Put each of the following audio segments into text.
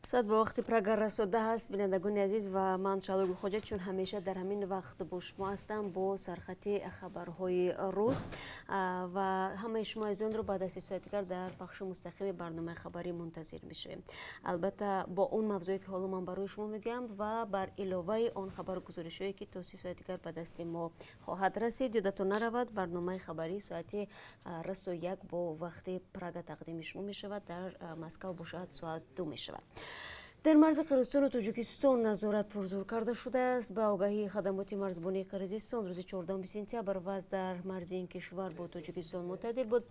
Соат ба вақти Прага расо 10 аст, бинандагони азиз, ва ман, Шаҳло Гулхоҷа, чун ҳамеша дар ҳамин вақт бо шумо ҳастам бо сархати хабарҳои рӯз ва ҳамаи шумо азизонро баъд аз 3 соати дигар дар пахши мустақими барномаи хабарӣ мунтазир мешавем. Албатта, бо он мавзӯе, ки ҳоло ман барои шумо мегӯям, ва бар иловаи он хабару гузоришҳое, ки то 3 соати дигар ба дасти мо хоҳад расид. Ёдатон наравад, барномаи хабарӣ соати расо 1 бо вақти Прага тақдими шумо мешавад, дар Москав бошад, соат 2 мешавад. Дар марзи Қирғизистону Тоҷикистон назорат пурзур карда шудааст. Ба огаҳии хадамоти марзбонии Қирғизистон, рӯзи 14 сентябр вазъ дар марзи ин кишвар бо Тоҷикистон мӯътадил буд.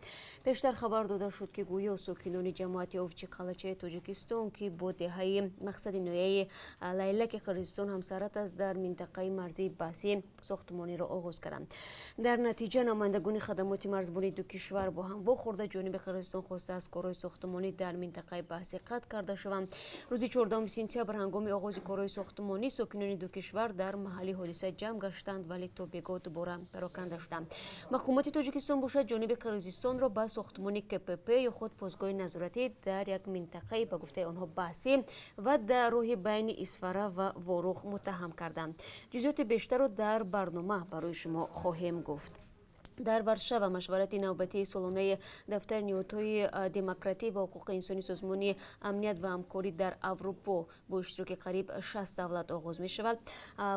Пештар хабар дода шуд, ки гӯё сокинони ҷамоати Овчи Қалачаи Тоҷикистон, ки бо деҳаи Мақсади ноҳияи Лайлаки Қирғизистон ҳамсарҳад аст, дар минтақаи марзии баҳсӣ сохтмониро оғоз карданд. Дар натиҷа намояндагони хадамоти марзбонии ду кишвар бо ҳам вохӯрда, ҷониби Қирғизистон хостааст, корҳои сохтмонӣ дар минтақаи баҳсӣ қатъ карда шаванд. Рӯзи 14 сентябр ҳангоми оғози корҳои сохтмонӣ сокинони ду кишвар дар маҳалли ҳодиса ҷамъ гаштанд, вале то бегоҳ дубора пароканда шуданд. Мақомоти Тоҷикистон бошад, ҷониби Қирғизистонро ба сохтмони КПП ё худ постгоҳи назоратӣ дар як минтақаи, ба гуфтаи онҳо, баҳсӣ ва дар роҳи байни Исфара ва Ворух муттаҳам карданд. Ҷузъиёти бештарро дар барнома барои шумо хоҳем гуфт. Дар Варшава машварати навбатии солонаи дафтари ниҳодҳои демократӣ ва ҳуқуқи инсони Созмони амният ва ҳамкорӣ дар Аврупо бо иштироки қариб 60 давлат оғоз мешавад.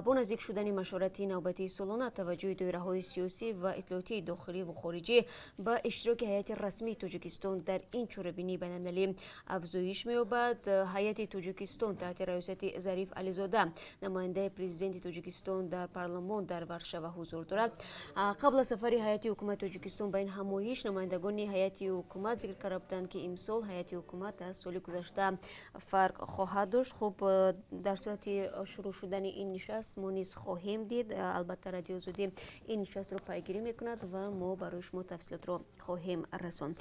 Бо наздик шудани машварати навбатии солона, таваҷҷӯҳи доираҳои сиёсӣ ва иттилоотии дохилӣ ва хориҷӣ ба иштироки ҳайати расмии Тоҷикистон дар ин чорабинии байналмилалӣ афзоиш меёбад. Ҳайати Тоҷикистон таҳти раёсати Зариф Ализода, намояндаи президенти Тоҷикистон дар парлумон, дар Варшава ҳузур дорад. Қабл аз сафари ҳайати ҳукумати Тоҷикистон ба ин ҳамоиш, намояндагони ҳайати ҳукумат зикр карда буданд, ки имсол ҳайати ҳукумат аз соли гузашта фарқ хоҳад дошт. Хуб, дар сурати шурӯъ шудани ин нишаст мо низ хоҳем дид. Албатта, Радиои Озодӣ ин нишастро пайгирӣ мекунад ва мо барои шумо тафсилотро хоҳем расонд.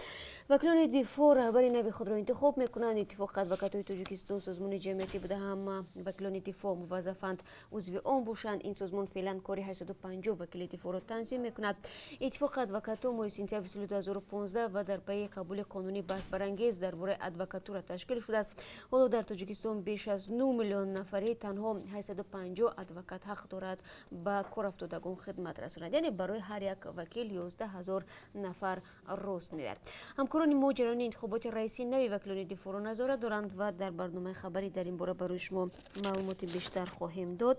Вакилони дифоъ раҳбари нави худро интихоб мекунанд. Иттифоқи адвокатҳои Тоҷикистон созмони ҷамъиятӣ буда, ҳама вакилони дифоъ муваззафанд узви он бошанд. Ин созмон феълан кори 850 вакили дифоъро танзим мекунад. Иттифоқи адвокатҳо моҳи сентябри соли 2015 ва дар пайи қабули қонуни баҳсбарангез дар бораи адвокатура ташкил шудааст. Ҳоло дар Тоҷикистон беш аз 9 миллион нафари танҳо 850 адвокат ҳақ дорад ба корафтодагон хидмат расонад, яъне барои ҳар як вакил 11 ҳазор нафар рост меояд. Ҳамкорони мо ҷараёни интихоботи раиси нави вакилони дифоъро назорат доранд ва дар барномаи хабарӣ дар ин бора барои шумо маълумоти бештар хоҳем дод.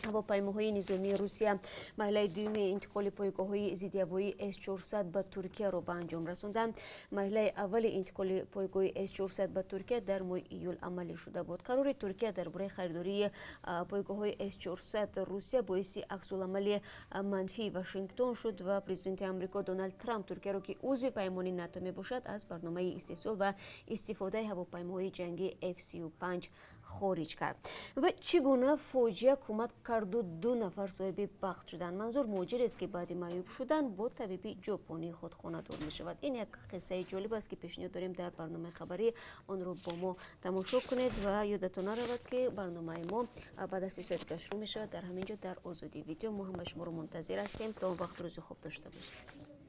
Ҳавопаймоҳои низомии Русия марҳилаи дуюми интиқоли пойгоҳҳои зиддиҳавоии С-400 ба Туркияро ба анҷом расонданд. Марҳилаи аввали интиқоли пойгоҳи С-400 ба Туркия дар моҳи июл амалӣ шуда буд. Қарори Туркия дар бораи харидории пойгоҳҳои С-400 Русия боиси аксуламали манфии Вашингтон шуд ва президенти Амрико Доналд Трамп Туркияро, ки узви паймони НАТО мебошад, аз барномаи истеҳсол ва истифодаи ҳавопаймоҳои ҷангии F-35 хориҷ кард. Ва чӣ гуна фоҷиа кӯмак карду ду нафар соҳиби бахт шуданд? Манзур муҳоҷирест, ки баъди маъюб шудан бо табиби ҷопонии худ хонадор мешавад. Ин як қиссаи ҷолиб аст, ки пешниҳод дорем дар барномаи хабарӣ. Онро бо мо тамошо кунед ва ёдатон наравад, ки барномаи мо баъд аз 3 соат шурӯъ мешавад дар ҳамин ҷо, дар Озодӣ Видео. Мо ҳама шуморо мунтазир ҳастем. То он вақт рӯзи хуб дошта бошед.